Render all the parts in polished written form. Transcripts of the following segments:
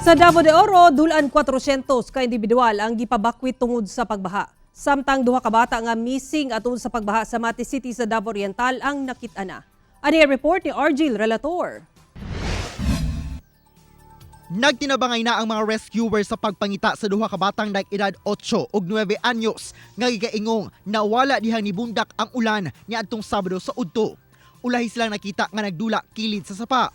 Sa Davao de Oro, dulan 400 ka individual ang gipabakwit tungod sa pagbaha. Samtang duha ka bata nga missing atol sa pagbaha sa Mati City sa Davao Oriental ang nakit-an na. Ani ang report ni Argil Relator. Nagtinabangay na ang mga rescuers sa pagpangita sa duha ka batang nag-edad 8 ug 9 anyos nga gigaingong nawala dihang nibundak ang ulan niadtong Sabado sa udto. Ulahi silang nakita nga nagdula kilid sa sapa.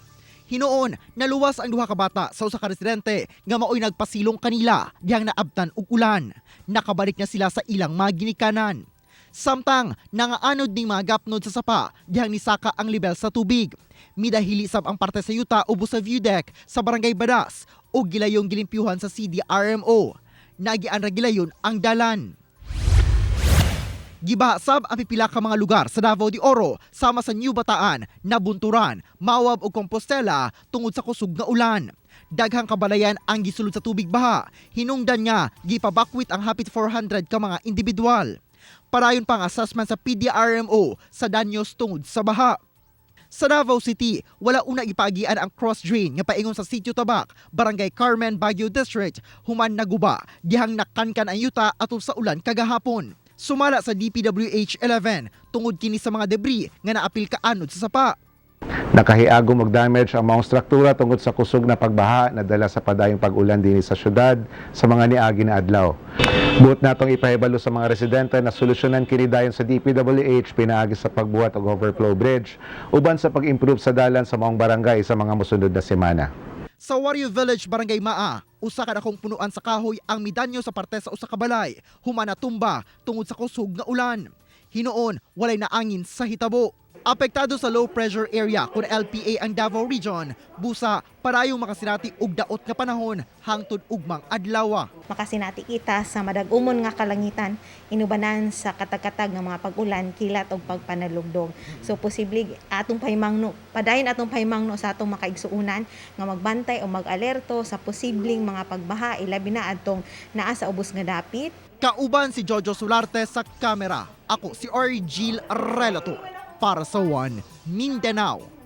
Hinuon, naluwas ang duha ka bata sa usa ka residente nga maoy nagpasilong kanila dihang naabtan og ulan. Nakabalik na sila sa ilang mga ginikanan. Samtang nangaanod ning mga gapnod sa sapa dihang nisaka ang level sa tubig. Midahili sab ang parte sa yuta ubos sa view deck sa Barangay Badas ug gilayong gilimpyuhan sa CDRMO. Nagian ra gilayon ang dalan. Gibaha sab ang pipila ka mga lugar sa Davao de Oro sama sa New Bataan, Nabunturan, Mawab ug Compostela tungod sa kusog nga ulan. Daghang kabalayan ang gisulod sa tubig baha. Hinungdan nga gipabakwit ang hapit 400 ka mga individual. Padayon pang assessment sa PDRMO sa danyos tungod sa baha. Sa Davao City, wala una ipaagian ang cross drain nga paingon sa Sitio Tabak, Barangay Carmen, Baguio District, human naguba, dihang nakankan ang yuta atol sa ulan kagahapon. Sumala sa DPWH 11, tungod kini sa mga debris nga naapil kaanod sa sapa. Nakahiagom og damage ang maong struktura tungod sa kusog na pagbaha na dala sa padayong pag-ulan dinhi sa syudad sa mga niagi na adlaw. Buot natong ipahibalo sa mga residente na solusyonan kini dayon sa DPWH pinaagi sa pagbuhat og overflow bridge uban sa pag-improve sa dalan sa maong barangay sa mga mosunod na semana. Sa Wario Village, Barangay Maa, usa ka dakong punuan sa kahoy ang midanyo sa parte sa usa ka balay, human natumba tungod sa kusog nga ulan. Hinuon, walay naangin sa hitabo. Apektado sa low pressure area kung LPA ang Davao Region, busa parayong makasinati og daot nga panahon hangtod ugmang adlaw. Makasinati kita sa madag-umon nga kalangitan inubanan sa katag-katag nga mga pag-ulan, kilat ug pagpanalugdog. So posible atong pahimangno, padayon atong pahimangno sa atong makaigsuonan nga magbantay o mag-alerto sa posibleng mga pagbaha, ilabi na adtong naa sa ubos nga dapit. Kauban si Jojo Solarte sa kamera. Ako si Argil Relato para sa One Mindanao.